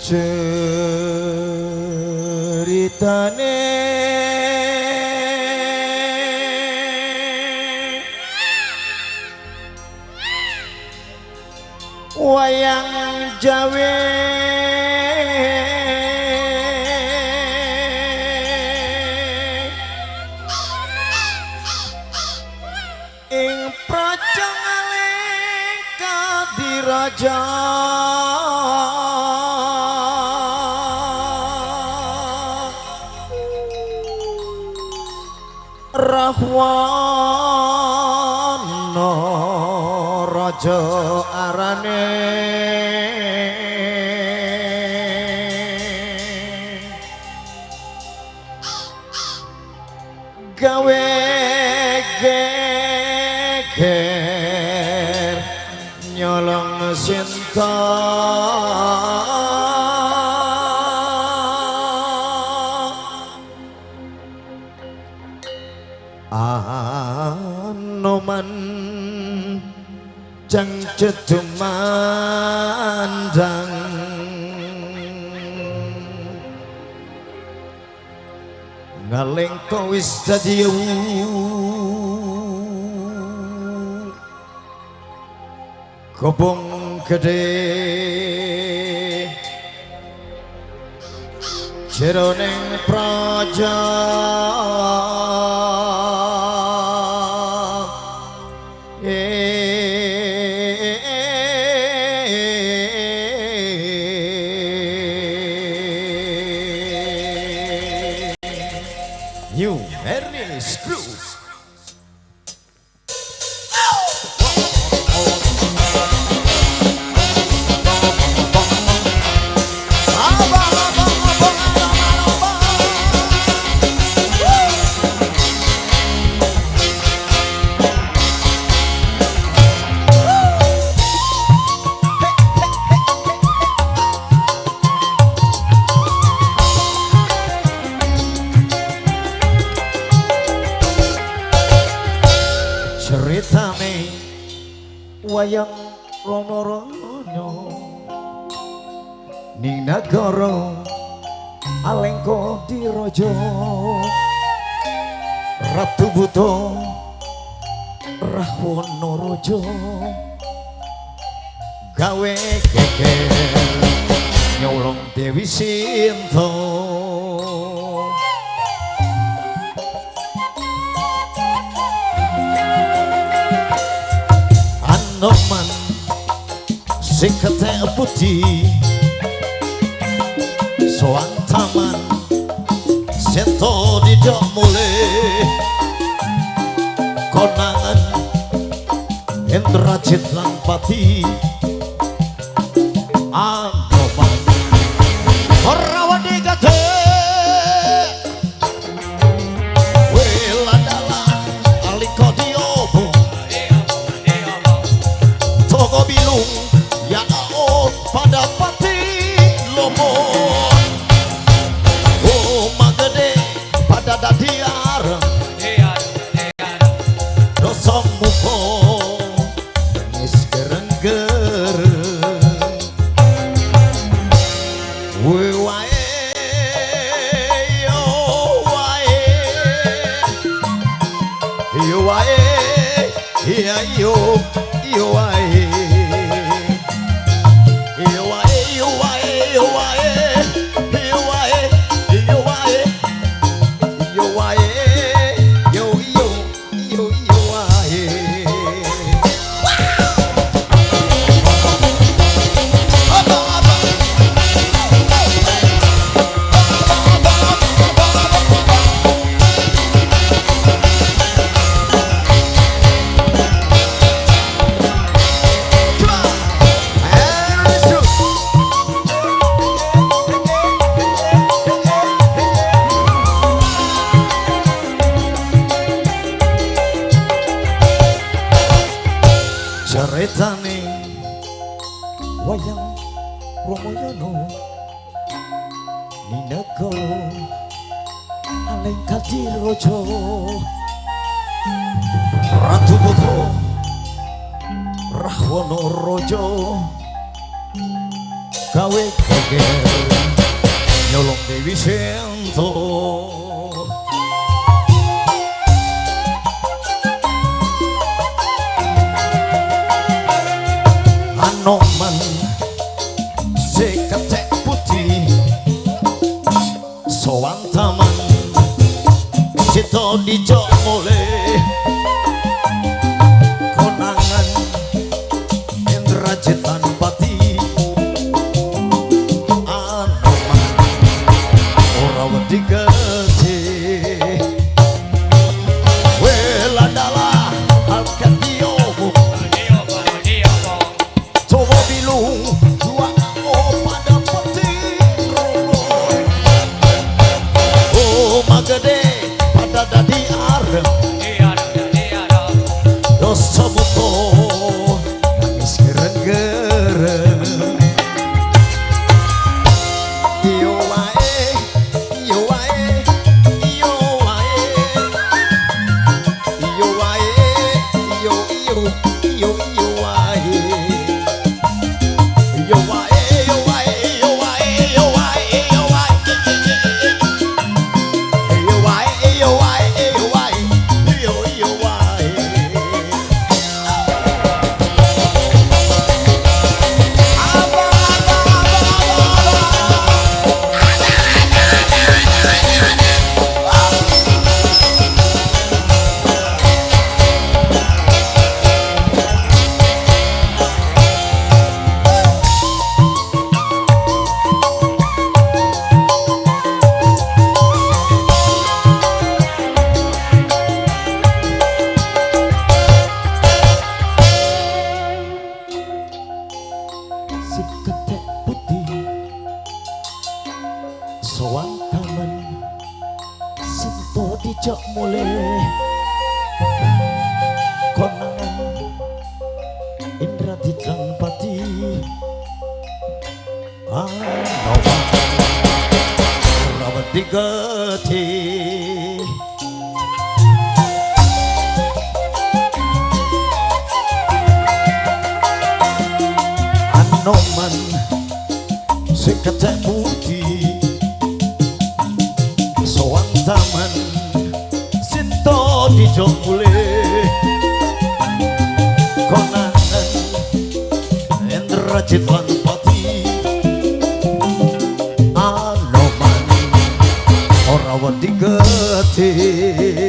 Ceritane wayang Jawi ing praja Alengka diraja Rahwana raja arane gawe geger nyolong sinta Anoman jang cedumandang ngalengka wis dadi gobong gedhe jroning praja. New Ernest Cruz. Ceritane wayang Rama-Rama ning nagara Alengka diraja Ratu Buta Rahwana raja gawe geger nyolong Dewi Sinta. Anoman sing ketek putih sowan taman sento didak mulih konangan Indrajit lan Pati. Anoman ora wedi gede welandalan alika diobo Toko bilung ya pada pati lomo. Oh magede pada dadi areng dosa muka wis gereng-gereng. Wae yo wae yo wae iya yo yo wae yo wae yo wae yo wae yo wae yo wae yo wae yo yo yo yo wae. Ceritane wayang Ramayana ning nagara Alengka diraja Ratu Buta Rahwana raja gawe geger nyolong Dewi Sento. Anoman si kecek putih sowan taman cito dijok mulih konangan Indrajitan pati. Anoman ora wedi gede weladala alkatio coba bilung dua pada peti rono. Oh magede pada dadi arem dosa muto nangis gereng-gereng. Iyo wae, iyo wae, iyo wae, iyo wae, iyo iyo iyo iyo wae. Yo wae, yo wae, yo wae, yo wae, yo wae, yo wae, yo wae, yo wae, yo yo wae. Abang, abang, abang, abang. Si ketek putih sowan taman sinto dijak mulih konangan Indra Ditlang Pati. Anoman ora wedi gedhe. Anoman si ketek putih sowan taman sinto dijok mulih konangan Indrajit lan Pati. Anoman ora wedi gedhe.